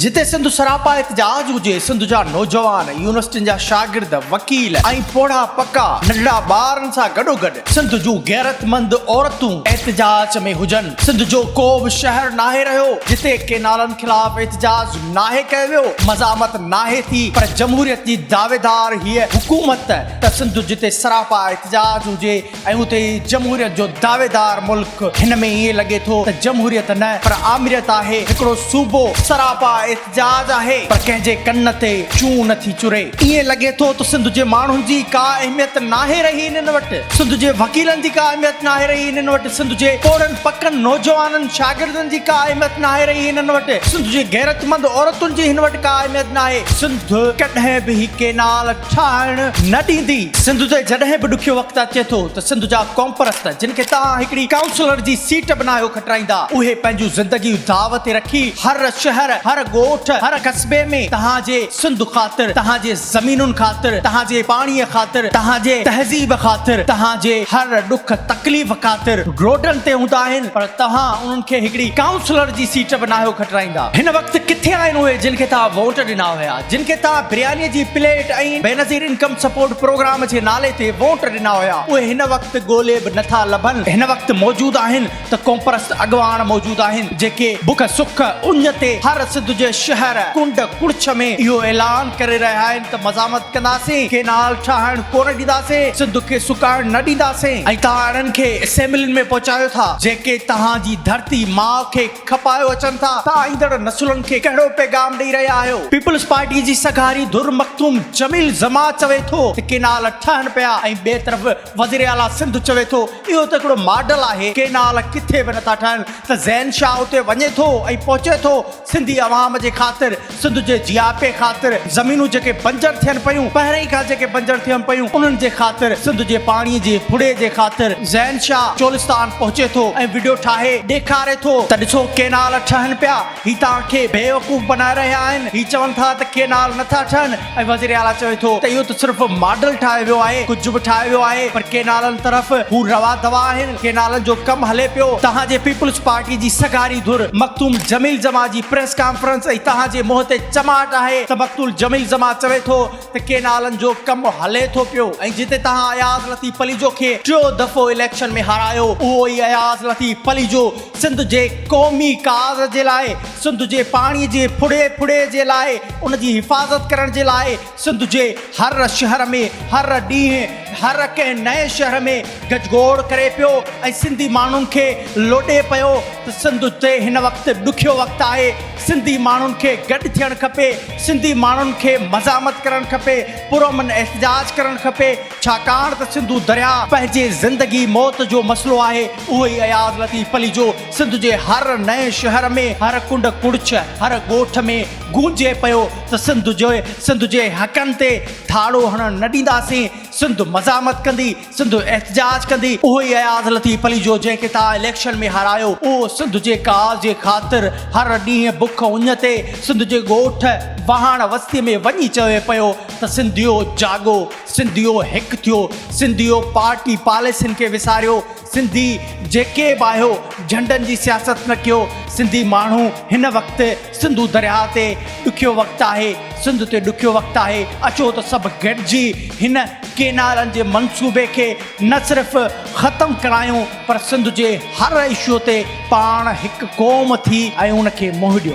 جتي سنڌ سراپا احتجاج هجي، سنڌ جا نوجوان، يونيورسٽين جا شاگرد، وڪيل ۽ پوڙها پڪا، ننڍڙا ٻارن سان گڏوگڏ سنڌ جون غيرتمند عورتون احتجاج ۾ هجن. سنڌ جو ڪو به شهر ناهي رهيو جتي ڪينالن خلاف احتجاج ناهي ڪيو ويو، مزاحمت ناهي ٿي پر جمهوريت جي دعويدار هيء حڪومت ته سنڌ جتي سراپا احتجاج هجي ۽ اتي ئي جمهوريت جو دعويدار ملڪ. هن ۾ ائين لڳي ٿو ته جمهوريت نه پر آمريت آهي. هڪڙو صوبو سراپا احتجاج آهي پر ڪنهن جي ڪن تي چون نه ٿي چري. ائين لڳي ٿو ته سنڌ جي ماڻهن جي ڪا اهميت ناهي رهي هنن وٽ. سنڌ جي وڪيلن جي ڪا اهميت ناهي رهي هنن وٽ. سنڌ جي پوڙهن پڪن نوجوانن شاگردن جي ڪا اهميت ناهي رهي هنن وٽ. سنڌ جي غيرتمند عورتن جي هن وٽ ڪا اهميت ناهي. سنڌ ڪڏهن به هي ڪينال ٺاهڻ نه ڏيندي. سنڌ تي جڏهن به ڏکيو وقت اچي ٿو ته سنڌ جا قومپرست جن کي توهان هڪڙي ڪائونسلر جي سيٽ به ناهيو کٽرائيندا اهي پنهنجون زندگيون داء تي رکي هر شهر هر ڳوٺ هر قصبي ۾ توهان جي سنڌ خاطر توهان جي زمينن خاطر توهان جي پاڻي خاطر توهان جي تهذيب خاطر توهان جي هر ڏک تڪليف خاطر روڊن تي هوندا آهن پر توهان انهن کي هڪڙي ڪائونسلر جي سيٽ به ناهيو کٽرائيندا. هن وقت ڪٿي آهن اهي جن کي توهان ووٽ ڏنا هيا. جن کي توهان برياني جي plate ۽ Benazir income support programme جي نالي تي ووٽ ڏنا هيا اهي هن وقت ڳولي به نٿا لڀن. هن وقت موجود آهن ته قومپرست اڳواڻ موجود آهن جيڪي بک سک اڃ تي هر سنڌ جي شهر ڪنڊ ڪڙڇ ۾ اهو اعلان ڪري رهيا آهن ته مزاحمت ڪنداسين، ڪينال ٺاهڻ ڪونه ڏينداسين، سنڌ کي سڪائڻ نه ڏينداسين ۽ توهان اهڙن کي اسيمبلين ۾ پهچايو ٿا جيڪي توهان جي ڌرتي ماء کي کپايو اچن ٿا ته ايندڙ نسلن کي ڪهڙو پيغام ڏئي رهيا آهيو؟ پيپلز پارٽي جي سگهاري ڌر مخدوم جميل زمان چوي ٿو ته ڪينال ٺهن پيا ۽ ٻئي طرف وزيراعليٰ سنڌ چوي ٿو اهو ته هڪڙو ماڊل آهي ڪينال ڪٿي به نٿا ٺهن ته زين شاهه اتي وڃي ٿو ۽ پهچي ٿو سنڌي عوام جي خاطر سنڌ جي جياپي خاطر زمينون جيڪي بنجر ٿين پيون پهرئين کان جيڪي بنجر ٿين پيون انهن جي خاطر سنڌ جي پاڻي جي ڦڙي جي خاطر زين شاهه چولستان پهچي ٿو ۽ وڊيو ٺاهي ڏيکاري ٿو ته ڏسو ڪينال ٺهن پيا هي توهان کي بيوقوف بنائي رهيا آهن هي چون ٿا ته ڪينال نٿا ٺهن ۽ وزير اعليٰ چوي ٿو ته اهو ته صرف ماڊل ٺاهيو ويو آهي ڪجهه به ٺاهيو ويو آهي پر ڪينالن طرف هو روا دوا آهن ڪينالن جو ڪم هلي پيو توهان جي پيپلز پارٽي جي سگهاري ڌر مخدوم جميل زمان جي پريس ڪانفرنس ۽ توهان جي منهن تي چماٽ آهي ته مقتول جميل زمان چوي ٿو ته ڪينالن جو ڪم هلي ٿو پيو ۽ جتي توهان اياز لطيف پليجو کي ٽيو دفعو اليڪشن ۾ هارايو اهو ئي اياز لطيف پليجو سنڌ جي قومي ڪاز جي لاء سنڌ جي پاڻي جي ڦڙي ڦڙي جي لاء ان جي حفاظت ڪرڻ جي لاء سنڌ جي هر شهر ۾ هر ڏينهن هر ڪنهن نئين شهر ۾ گجگوڙ ڪري پيو ۽ سنڌي ماڻهن کي لوڏي پيو ته سنڌ تي هن وقت ڏکيو وقت آهي سنڌي ماڻهن کي گڏ ٿيڻ کپي سنڌي ماڻهن کي مزاحمت ڪرڻ کپي پرامن احتجاج ڪرڻ کپي ڇاڪاڻ ته سنڌو درياء پنهنجي زندگي موت جو مسئلو آهي اهو ئي اياز لطيف پليجو سنڌ جي هر نئين شهر ۾ هر ڪنڊ ڪڙڇ هر ڳوٺ ۾ گونجي پيو ته سنڌ جي سنڌ جي حقن تي ڌاڙو هڻڻ نه ڏينداسين، سنڌ مزاحمت ڪندي، سنڌ احتجاج ڪندي، اهو ئي اياز لطيف پليجو جنهن کي توهان اليڪشن ۾ هارايو اهو سنڌ جي ڪاز جي خاطر هر ڏينهن بک اڃ تي سنڌ جي ڳوٺ واهڻ وستي ۾ وڃي چوي پيو ته سنڌيو جاڳو، سنڌيو هڪ ٿيو، سنڌيو پارٽي پاليسين کي وساريو، سنڌي جيڪي به آهيو جهنڊن جي سياست نه ڪيو سنڌي ماڻهو هن وقت سنڌو درياهه تي ڏکيو وقت آهي سنڌ تي ڏکيو وقت آهي اچو ته سڀ گڏجي هن ڪينالن جي منصوبي کي نه صرف ختم ڪرايون پر سنڌ جي هر اشو تي پاڻ هڪ قوم ٿي ۽ ان کي منهن ڏيون.